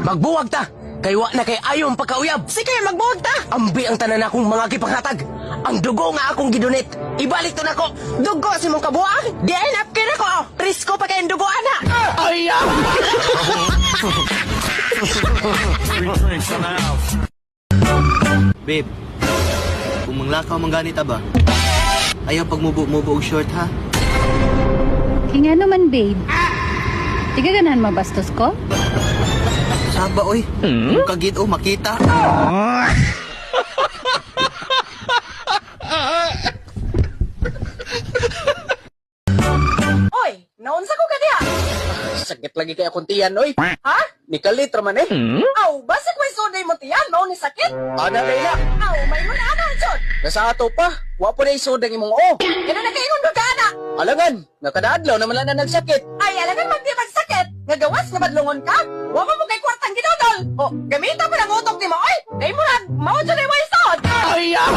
Magbuwag ta! Kay wa na kay ayong pagkauyab. Sige, magbuwag ta. Ambi ang tanan akong mga gipanghatag. Ang dugo nga akong gidonate. Ibalik to nako. Dugo sa imong kabuang. Di ay napkin ako. Presko pa kayong dugo ana. Ay! Ah! Babe, kung manglakaw man ganita ba? Ayaw pagmubo-mubo og short ha. Kaya nga naman, babe. Tiga ganahan mabastos ko? Saba oy. Kung kagit oh makita. Oy, naunsa ko ka diha? Sakit lagi kay akong tiyan, oy. Ha? Nikalit ra man eh. Aw, basig may suday mo tiyan, mao ni sakit. Ana kay na. Aw, maingon ana jud. Nasa ato pa. Wa pa na isod ang imong o. Ngano nakaingon ka ana? Alangan, nga kada adlaw naman lang na nagsakit. Ay, alangan man di magsakit. Nga gawas nga badlongon ka. Wa man mo kay kwartang ginodol. O, gamita pa ng utok nimo, oy. Dai mo nag mao jud ay way sod. Ay! Ah!